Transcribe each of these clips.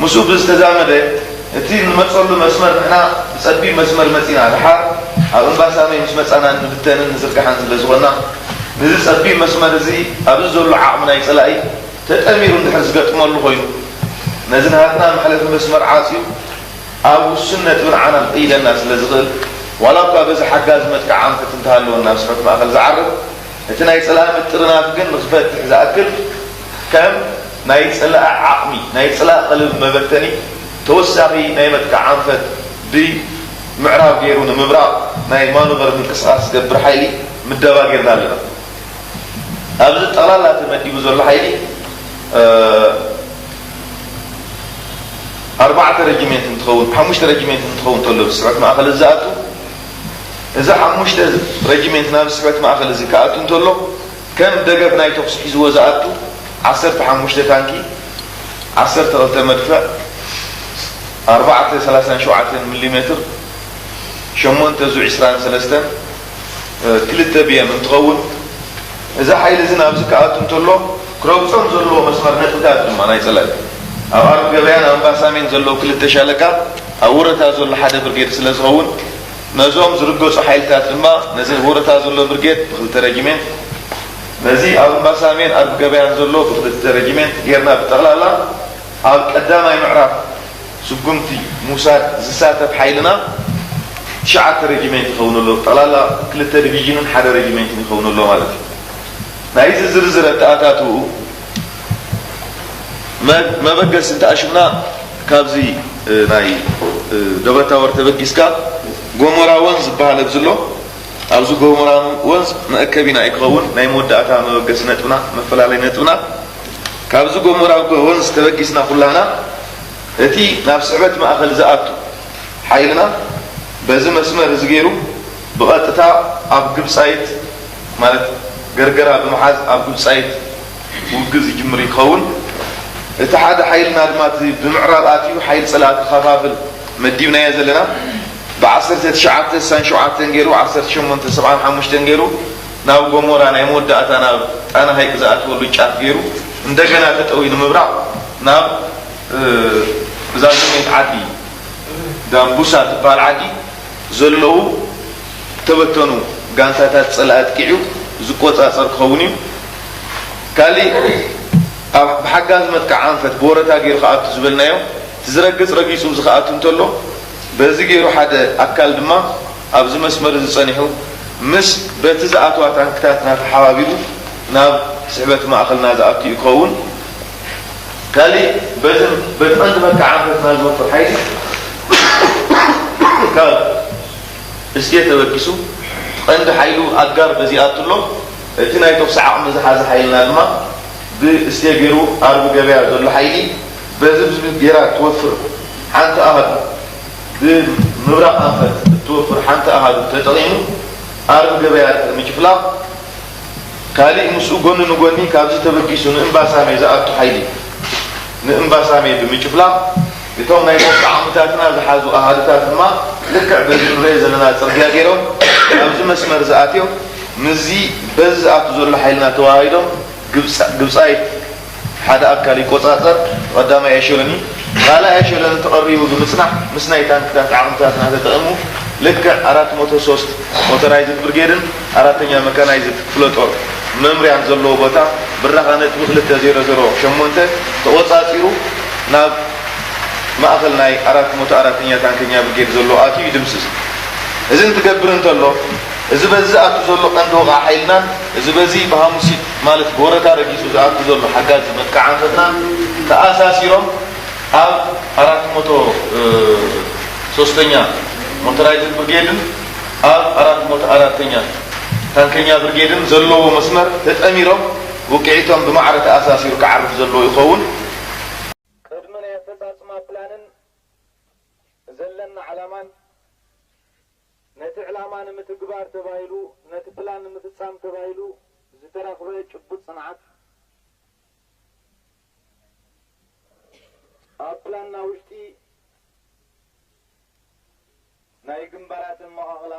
ምስኡ ብዝተዛመደ፣ እቲ ንመጸሉ መስመር ንሕና ብጸቢብ መስመር መጺና፣ ድሓር ኣብ እምባሳመይ ምስ መጻና ንብተንን ንዝርግሓን ስለ ዝኾንና፣ ነዚ ጸቢብ መስመር እዚ ኣብዚ ዘሎ ዓቕሚ ናይ ጸላኢ ተጠሚሩ እንድሕር ዝገጥመሉ ኮይኑ፣ ነዚ ናትና መሕለፊ መስመር ዓጽዩ ኣብ ውሱን ነጥቢ ንዓና ክቕይደና ስለ ዝኽእል፣ ዋላ እኳ በዚ ሓጋዚ መጥቃዕ ኣንፈት እንተሃለወና ኣብ ስሕበት ማእከል ዝዓርብ፣ እቲ ናይ ጸላኢ ምጥርናፍ ግን ንኽፈትሕ ዝኣክል ከም ናይ ጸላኢ ዓቕሚ፣ ናይ ጸላኢ ቀልብ መበተኒ ተወሳኺ ናይ መጥቃዕ ኣንፈት ብምዕራብ ገይሩ ንምብራቕ ናይ ማኑቨር ምንቅስቓስ ዝገብር ሓይሊ ምደባ ጌርና ኣለና። ኣብዚ ጠቕላላ ተመዲቡ ዘሎ ሓይሊ፣ እ፣ ኣርባዕተ ረጅሜንት እንትኸውን፣ ሓሙሽተ ረጅሜንት እንትኸውን ተሎ ብስዕት ማእኸል ዝኣቱ፣ እዚ ሓሙሽተ ረጅሜንት ናብ ስዕት ማእኸል እዚ ክኣቱ እንተሎ፣ ከም ደገፍ ናይ ተኹሲ ሒዝዎ ዝኣቱ ዓሰርተ ሓሙሽተ ታንኪ፣ ዓሰርተ ክልተ መድፍዕ፣ ኣርባዕተ ሰላሳን ሸውዓተን ሚሊ ሜትር፣ ሸሞንተ ዙ ዕስራን ሰለስተን፣ እ፣ ክልተ ቢ ኤም እንትኸውን፣ እዚ ሓይሊ እዚ ናብዚ ክኣቱ እንተሎ፣ ክረግጾም ዘለዎ መስመር ነጥብታት ድማ ናይ ጸላኢ፣ ኣብ ኣርብ ገበያን ኣብ እምባሳሜን ዘለዉ ክልተ ሻለቃ፣ ኣብ ወረታ ዘሎ ሓደ ብርጌድ ስለ ዝኸውን፣ ነዞም ዝርገጹ ሓይልታት ድማ፣ ነዚ ወረታ ዘሎ ብርጌድ ብክልተ ረጅሜንት፣ ነዚ ኣብ እምባሳሜን ኣርብ ገበያን ዘሎ ብክልተ ረጅሜንት ጌርና፣ ብጠቕላላ ኣብ ቀዳማይ ምዕራፍ ስጉምቲ ምውሳድ ዝሳተፍ ሓይልና ትሽዓተ ረጅሜንት ይኸውን ኣሎ። ጠቕላላ ክልተ ዲቪዥንን ሓደ ረጅሜንትን ይኸውን ኣሎ ማለት እዩ። ናይዚ ዝርዝር ኣተኣታትውኡ መ-፣ መበገሲ እንተኣሽምና፣ ካብዚ፣ እ፣ ናይ፣ እ፣ ደብረታቦር ተበጊስካ ጎሞራ ወንዝ ዝበሃል ኣብዚ ኣሎ። ኣብዚ ጎሞራ ወንዝ መእከቢና እዩ ክኸውን፣ ናይ መወዳእታ መበገሲ ነጥብና፣ መፈላለይ ነጥብና። ካብዚ ጎሞራ ወንዝ ተበጊስና ኩላህና፣ እቲ ናብ ስዕበት ማእከል ዝኣቱ ሓይልና በዚ መስመር እዚ ገይሩ ብቐጥታ ኣብ ግብጻይት፣ ማለት ገርገራ ብምሓዝ ኣብ ግብጻይት ውግእ ዝጅምር ይኸውን። እቲ ሓደ ሓይልና ድማ እቲ ብምዕራብ ኣትዩ ሓይሊ ጸላእቲ ክኸፋፍል መዲብናዮ ዘለና። ብዓሰርተ ትሽዓተ ስሳን ሸውዓተን ገይሩ፣ ዓሰርተ ሸሞንተ ሰብዓን ሓሙሽተን ገይሩ፣ ናብ ጎሞራ ናይ መወዳእታ ናብ ጣና ሃይቅ ዝኣትወሉ ጫፍ ገይሩ፣ እንደገና ተጠውዩ ንምብራቕ ናብ፣ እ፣ እዛ ሰሜን ዓዲ ዳምቡሳ ትበሃል ዓዲ ዘለዉ ተበተኑ ጋንታታት ጸላኢ ኣጥቂዑ ዝቆጻጸር ክኸውን እዩ። ካሊእ ኣብ፣ ብሓጋዝ መጥቃዕ ኣንፈት ብወረታ ገይሩ ክኣቱ ዝበልናዮ፣ እቲ ዝረግጽ ረጊጹ ዝኽኣቱ እንተሎ፣ በዚ ገይሩ ሓደ ኣካል ድማ ኣብዚ መስመር እዚ ጸኒሑ ምስ በቲ ዝኣትዋ ታንክታትና ተሓባቢሩ ናብ ስሕበት ማእኸልና ዝኣቱ እዩ ክኸውን። ካሊእ በዚ፣ በቲ ቀንዲ መጥቃዕ ኣንፈትና ዝወፍር ሓይሊ ካብ እስቴ ተበጊሱ ቀንዲ ሓይሉ ኣጋር በዚ ኣቱ ኣሎ። እቲ ናይ ተኩሲ ዓቕሚ ዝሓዘ ሓይልና ድማ ብእስቴ ገይሩ ኣርቢ ገበያ ዘሎ ሓይሊ በዚ ብዝብል ገይራ እትወፍር ሓንቲ ኣሃዱ፣ ብምብራቕ ኣንፈት እትወፍር ሓንቲ ኣሃዱ ተጠቒሙ ኣርቢ ገበያ ድሕሪ ምጭፍላቕ፣ ካሊእ ምስኡ ጎኒ ንጎኒ ካብዚ ተበጊሱ ንእምባሳሜ ዝኣቱ ሓይሊ ንእምባሳሜ ብምጭፍላቕ፣ እቶም ናይ ተኩሲ ዓቕምታትና ዝሓዙ ኣሃዱታት ድማ ልክዕ በዚ ንሪኦ ዘለና ጽርግያ ገይሮም ኣብዚ መስመር ዝኣትዮም፣ ምስዚ በዚ ዝኣቱ ዘሎ ሓይልና ተዋሃሂዶም ግብጻ-፣ ግብጻይት ሓደ ኣካል ይቆጻጸር፣ ቀዳማይ ኤሸሎን እዩ። ካልኣይ ኤሸሎን ተቐሪቡ ብምጽናሕ ምስ ናይ ታንክታት ዓቕምታትና ተጠቒሙ ልክዕ ኣራት መቶ ሶስት ሞተራይዝድ ብርጌድን ኣራተኛ መካናይዝድ ክፍለ ጦር መምርያን ዘለዎ ቦታ ብራኻ ነጥቢ ክልተ ዜሮ ዜሮ ሸሞንተ ተቖጻጺሩ ናብ ማእኸል ናይ ኣራት መቶ ኣራተኛ ታንከኛ ብርጌድ ዘሎ ኣትዩ ይድምስስ። እዚ እንትገብር እንተሎ፣ እዚ በዚ ዝኣቱ ዘሎ ቀንዲ ወቕዓ ሓይልናን፣ እዚ በዚ ብሃሙሲት ማለት ብወረታ ረጊጹ ዝኣቱ ዘሎ ሓጋዚ መጥቃዕ ኣንፈትናን ተኣሳሲሮም፣ ኣብ ኣራት መቶ ሶስተኛ ሞተራይዝድ ብርጌድን ኣብ ኣራት መቶ ኣራተኛ ታንከኛ ብርጌድን ዘለዎ መስመር ተጠሚሮም፣ ውቅዒቶም ብማዕረ ተኣሳሲሩ ክዓርፍ ዘለዎ ይኸውን። ቅድሚ ናይ ኣፈጻጽማ ፕላንን ዘለና ዕላማን፣ ነቲ ዕላማ ንምትግባር ተባሂሉ፣ ነቲ ፕላን ንምፍጻም ተባሂሉ ዝተረኽበ ጭቡጥ ጽንዓት፣ ኣብ ፕላንና ውሽጢ ናይ ግንባራት ኣመቓቕላ፣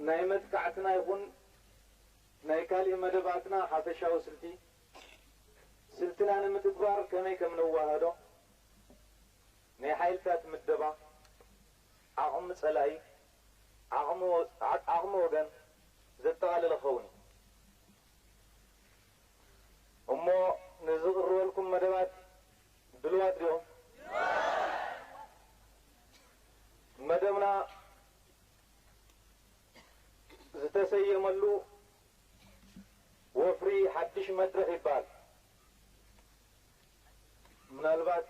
ናይ መጥቃዕትና ይኹን ናይ ካሊእ መደባትና ሓፈሻዊ ስልቲ፣ ስልትና ንምትግባር ከመይ ከም ነዋህዶ፣ ናይ ሓይልታት ምደባ፣ ዓቕሚ ጸላኢ፣ ዓቕሚ ወ-፣ ዓ-፣ ዓቕሚ ወገን ዘጠቓለለ ክኸውን እዩ። እሞ ንዝቕርበልኩም መደባት ድሉዋት ዲኹም? መደብና ዝተሰየመሉ ወፍሪ ሓድሽ መድረኽ ይበሃል። ምናልባት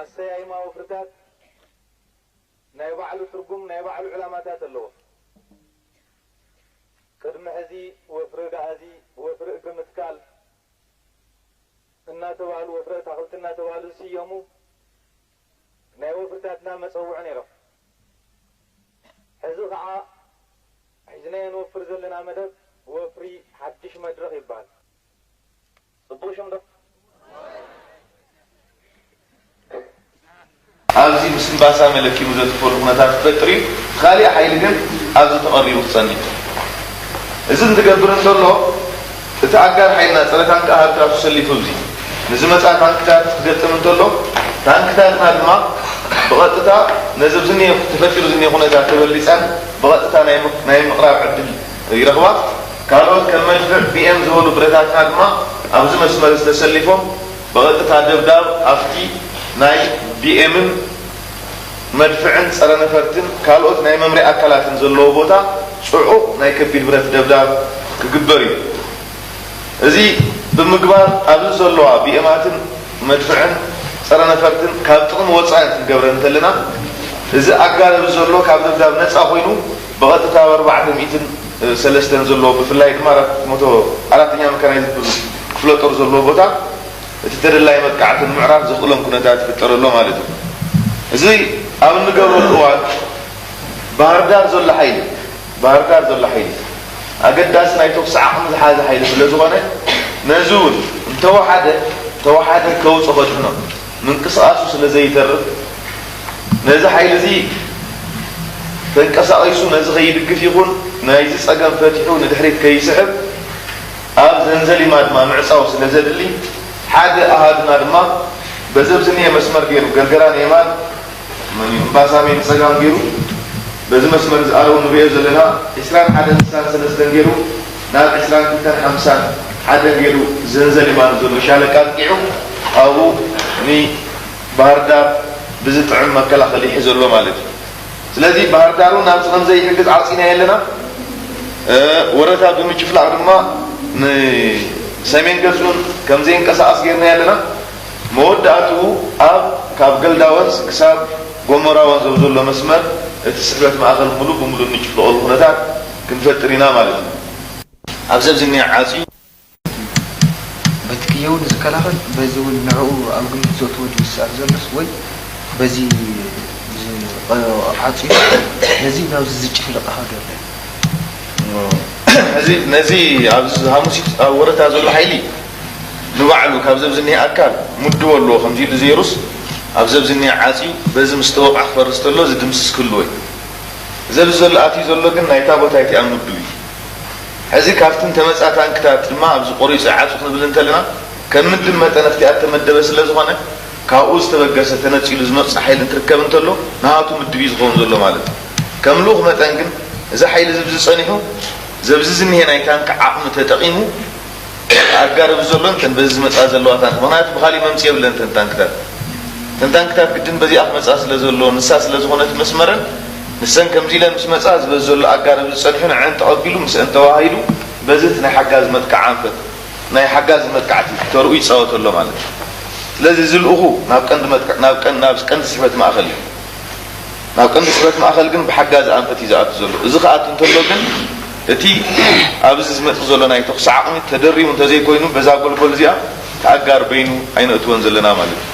ኣሰያይማ ወፍርታት ናይ ባዕሉ ትርጉም፣ ናይ ባዕሉ ዕላማታት ኣለዎ። ቅድሚ ሕዚ ወፍሪ ጋህዚ፣ ወፍሪ እግሪ ምትካል እናተባህሉ፣ ወፍሪ ኣታኽልቲ እናተባህሉ ዝስየሙ ናይ ወፍርታትና መጸውዒ ነይሮም። ሕዚ ኸዓ ሒዝናዮ ንወፍር ዘለና መደብ ወፍሪ ሓድሽ መድረኽ ይበሃል። ጽቡቕ ሽም ዶ? ኣብዚ ምስ እምባሳ መለኪሙ ዘትፈሉ ኩነታት ክፈጥር እዩ። እቲ ካሊእ ሓይሊ ግን ኣብዚ ተቐሪቡ ክጸንሕ እዩ። እዚ እንትገብር እንተሎ፣ እቲ ኣጋር ሓይልና ጸረ ታንኪ ኣሃዱታቱ ሰሊፉ ኣብዚ ንዝመጻ ታንክታት ክገጥም እንተሎ፣ ታንክታትና ድማ ብቐጥታ ነዚ ኣብዚ ዝኒሀ፣ ተፈጢሩ ዝኒሀ ኩነታት ተበሊጸን ብቐጥታ ናይ ም-፣ ናይ ምቕራብ ዕድል ይረኽባ። ካልኦት ከም መድፍዕ፣ ቢኤም ዝበሉ ብረታትና ድማ ኣብዚ መስመር እዚ ተሰሊፎም ብቐጥታ ደብዳብ ኣብቲ ናይ ቢኤምን መድፍዕን ጸረ ነፈርትን ካልኦት ናይ መምርሒ ኣካላትን ዘለዎ ቦታ ጽዑቕ ናይ ከቢድ ብረት ደብዳብ ክግበር እዩ። እዚ ብምግባር ኣብዚ ዘለዋ ቢኤማትን መድፍዕን ጸረ ነፈርትን ካብ ጥቕሚ ወጻኢ ክንገብረን እንተለና፣ እዚ ኣጋር ኣብዚ ዘሎ ካብ ደብዳብ ነጻ ኮይኑ ብቐጥታ ኣብ ኣርባዕተ ሚእትን ሰለስተን ዘለዎ፣ ብፍላይ ድማ ኣራት መቶ፣ ኣራተኛ መካናይዝድ ክፍለ ጦር ዘለዎ ቦታ እቲ ተደላዪ መጥቃዕቲ ንምዕራፍ ዘኽእሎም ኩነታት ይፍጠር ኣሎ ማለት እዩ። እዚ ኣብ እንገብረሉ እዋን ባህር ዳር ዘሎ ሓይሊ፣ ባህር ዳር ዘሎ ሓይሊ ኣገዳሲ ናይ ተኩሲ ዓቕሚ ዝሓዘ ሓይሊ ስለ ዝኾነ፣ ነዚ እውን እንተወሓደ፣ እንተወሓደ ከውጾ ከድሕኖ ምንቅስቓሱ ስለ ዘይተርፍ፣ ነዚ ሓይሊ እዚ ተንቀሳቒሱ ነዚ ከይድግፍ ይኹን ናይዚ ጸገም ፈቲሑ ንድሕሪት ከይስሕብ ኣብ ዘንዘሊማ ድማ ምዕጻው ስለ ዘድሊ፣ ሓደ ኣሃዱና ድማ በዚ ኣብዚ ዝኒሀ መስመር ገይሩ፣ ገርገራን የማን፣ መን እዩ፣ እምባሳሜን ጸጋም ገይሩ፣ በዚ መስመር እዚ ኣረው ንሪኦ ዘለና፣ ዕስራን ሓደን ስሳን ሰለስተን ገይሩ፣ ናብ ዕስራን ክልተን ሓምሳን ሓደ ገይሩ፣ ዘንዘሊማ ንዘሎ ሻለቃ ኣጥቂዑ፣ ኣብኡ ንባህር ዳር ብዝጥዕም መከላኸሊ ይሕዘሎ ማለት እዩ። ስለዚ ባህር ዳር እውን ናብዚ ከም ዘይሕግዝ ዓጺናዮ ኣለና። እ፣ ወረታ ብምጭፍላቕ ድማ ንሰሜን ገጹን ከም ዘይንቀሳቐስ ጌርናዮ ኣለና። መወዳእትኡ ኣብ፣ ካብ ገልዳ ወንዝ ክሳብ ጎሞራ ወንዝ ኣብ ዘሎ መስመር እቲ ስሕበት ማእከል ምሉእ ብምሉእ እንጭፍለቐሉ ኩነታት ክንፈጥር ኢና ማለት እዩ። ኣብዚ ኣብዚ እኒኦ ዓጽዩ በቲ ክየው ንዝከላኸል፣ በዚ እውን ንዕኡ ኣብ ግምት ዘእትዎ ድዩ ዝስዕር ዘሎስ፣ ወይ በዚ ዝ-፣ ዓጽዩ ነዚ ናብዚ ዝጭፍልቕ ኣሃዱ ኣሎ? እዚ፣ ነዚ ኣብዚ ሃሙሲት ኣብ ወረታ ዘሎ ሓይሊ ንባዕሉ ካብዚ ኣብዚ እኒሄ ኣካል ምድቦ ኣለዎ፣ ከምዚ ኢሉ ዘይሩስ ኣብዚ ኣብዚ እኒሄ ዓጽዩ በዚ ምስ ተወቕዐ ክፈርስ ተሎ ዝድምስስ ክህልዎ እዩ። እዚ ኣብዚ ዘሎ ኣትዩ ዘሎ ግን ናይታ ቦታ እቲኣ ምድብ እዩ። ሕዚ ካብቲ እንተመጻ ታንክታት ድማ ኣብዚ ቆሪጹ ይዓጹ ክንብል እንተለና፣ ከም ምድብ መጠን ኣብቲኣ እተመደበ ስለ ዝኾነ፣ ካብኡ ዝተበገሰ ተነጺሉ ዝመጽእ ሓይሊ እንትርከብ እንተሎ፣ ንሃቱ ምድብ እዩ ዝኸውን ዘሎ ማለት እዩ። ከም ልኡኽ መጠን ግን፣ እዚ ሓይሊ እዚ ኣብዚ ጸኒሑ፣ እዚ ኣብዚ ዝኒሄ ናይ ታንክ ዓቕሚ ተጠቒሙ፣ ኣጋርብ ዘሎ እንተን በዚ ዝመጻ ዘለዋ ታንክ፣ ምኽንያቱ ብኻሊእ መምጽኢ የብለን እተን ታንክታት። እተን ታንክታት ግድን በዚኣ ክመጻ ስለ ዘለዎ፣ ንሳ ስለ ዝኾነት መስመረን፣ ንሰን ከምዚ ኢለን ምስ መጻ፣ እዚ በዚ ዘሎ ኣጋርብ ዝጸንሑ ንዐን ተቐቢሉ፣ ምስአን ተዋሃሂዱ፣ በዚ እቲ ናይ ሓጋዝ መጥቃዕ ኣንፈት፣ ናይ ሓጋዝ መጥቃዕቲ ተርኡ ይጻወት ኣሎ ማለት እዩ። ስለዚ እዚ ልኡኹ ናብ ቀንዲ መጥቃ-፣ ናብ ቀን-፣ ናብ ቀንዲ ስሕበት ማእከል እዩ። ናብ ቀንዲ ስሕበት ማእከል ግን ብሓጋዚ ኣንፈት እዩ ዝኣቱ ዘሎ። እዚ ክኣቱ እንተሎ ግን እቲ ኣብዚ ዝመጽእ ዘሎ ናይ ተኹሲ ዓቕሚ ተደሪቡ እንተዘይኮይኑ በዛ ጎልጎል እዚኣ ተኣጋር በይኑ ኣይነእትዎን ዘለና ማለት እዩ።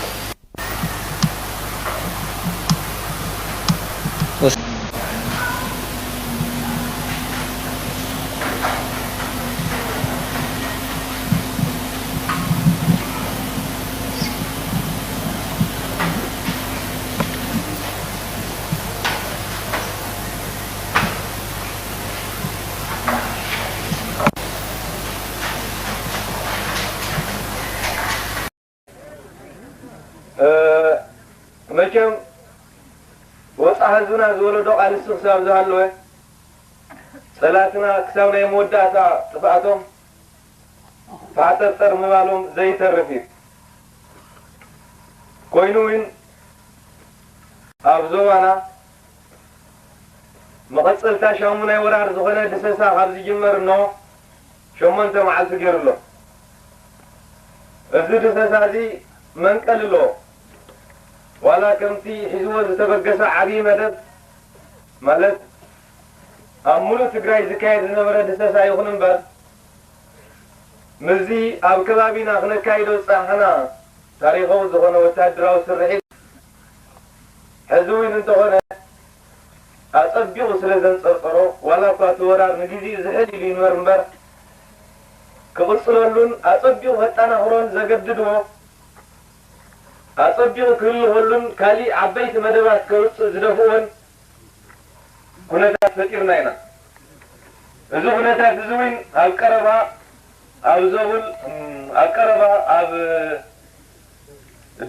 ወፃ ህዝብና ዝወለዶ ቃልሲ ክሳብ ዝሃለወ፣ ፀላእትና ክሳብ ናይ መወዳእታ ጥፍኣቶም ፋሕጠርጠር ምባሎም ዘይተርፍ እዩ። ኮይኑ እውን ኣብ ዞባና መቐፀልታ ሻሙናይ ወራር ዝኾነ ድሰሳ ካብ ዝጅመር እነሆ ሸሞንተ መዓልቲ ገይሩ ኣሎ። እዚ ድሰሳ እዚ መንቀሊ ኣለዎ። ዋላ ከምቲ ሒዝዎ ዝተበገሰ ዓብዪ መደብ፣ ማለት ኣብ ሙሉእ ትግራይ ዝካየድ ዝነበረ ድሰሳ ይኹን እምበር፣ ምስዚ ኣብ ከባቢና ክነካይዶ ዝፀናሕና ታሪኻዊ ዝኾነ ወታደራዊ ስርሒት፣ ሕዚ እውን እንተኾነ ኣፀቢቑ ስለ ዘንፀርፀሮ፣ ዋላ እኳ እቲ ወራር ንግዜኡ ዝሕል ኢሉ ይንበር እምበር፣ ክቕፅለሉን ኣፀቢቑ ከጠናኽሮን ዘገድድዎ፣ ኣፀቢቑ ክህልኸሉን ካሊእ ዓበይቲ መደባት ከውፅእ ዝደፍኦን ኩነታት ፈጢርና ኢና። እዚ ኩነታት እዚ እውን ኣብ ቀረባ ኣብ ዞብል፣ እም፣ ኣብ ቀረባ ኣብ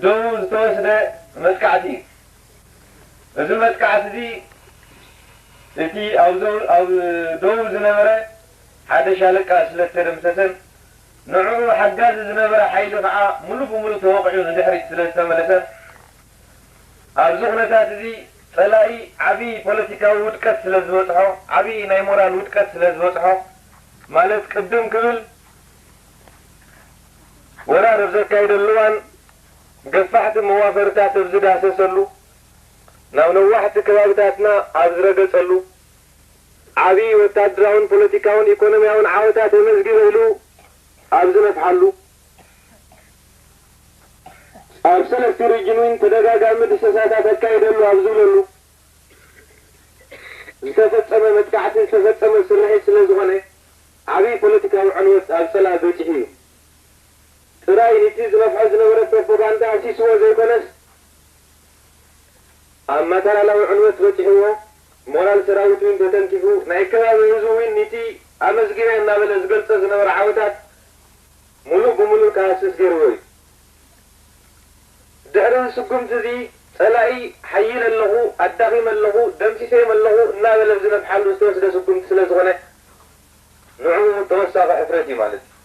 ደቡብ ዝተወስደ መጥቃዕቲ እዩ። እዚ መጥቃዕቲ እዚ እቲ ኣብ ዞ-፣ ኣብ ደቡብ ዝነበረ ሓደ ሻለቃ ስለ ዝተደምሰሰን ንዕኡ ሓጋዚ ዝነበረ ሓይሊ ከዓ ሙሉ ብሙሉ ተወቒዑ ንድሕሪት ስለ ዝተመለሰን ኣብዚ ኩነታት እዚ ጸላኢ ዓቢ ፖለቲካዊ ውድቀት ስለ ዝበጽሖ፣ ዓቢ ናይ ሞራል ውድቀት ስለ ዝበጽሖ፣ ማለት ቅድም ክብል ወራር ኣብ ዘካየደሉ እዋን ገፋሕቲ መዋፈርታት ኣብ ዝዳሰሰሉ፣ ናብ ነዋሕቲ ከባብታትና ኣብ ዝረገጸሉ፣ ዓቢ ወታደራውን ፖለቲካውን ኢኮኖሚያውን ዓወታት ተመዝጊበ ኢሉ ኣብ ዝነፍሓሉ፣ ኣብ ሰለስቲ ሪጅን እውን ተደጋጋሚ ድሰሳታት ኣካይደሉ ኣብ ዝብለሉ፣ ዝተፈጸመ መጥቃዕቲ ዝተፈጸመ ስርሒት ስለ ዝኾነ፣ ዓቢ ፖለቲካዊ ዕንወት ኣብ ጸላኢ በጺሑ እዩ። ጥራይ ንቲ ዝነፍሖ ዝነበረ ፕሮፓጋንዳ ኣሲስዎ ዘይኮነስ፣ ኣብ ማተርያላዊ ዕንወት በጺሕዎ፣ ሞራል ሰራዊት እውን ተተንኪፉ፣ ናይ ከባቢ ህዝቢ እውን ንቲ ኣመዝጊበ እናበለ ዝገልጾ ዝነበረ ዓወታት ሙሉእ ብሙሉእ ክሃስስ ገይርዎ እዩ። ድሕሪ እዚ ስጉምቲ እዚ፣ ጸላኢ ሓይለ ኣለኹ፣ ኣዳኺመ ኣለኹ፣ ደምሲሰዮም ኣለኹ እናበለ ኣብ ዝነፍሓሉ ዝተወስደ ስጉምቲ ስለ ዝኾነ፣ ንዕኡ ተወሳኺ ሕፍረት እዩ ማለት እዩ።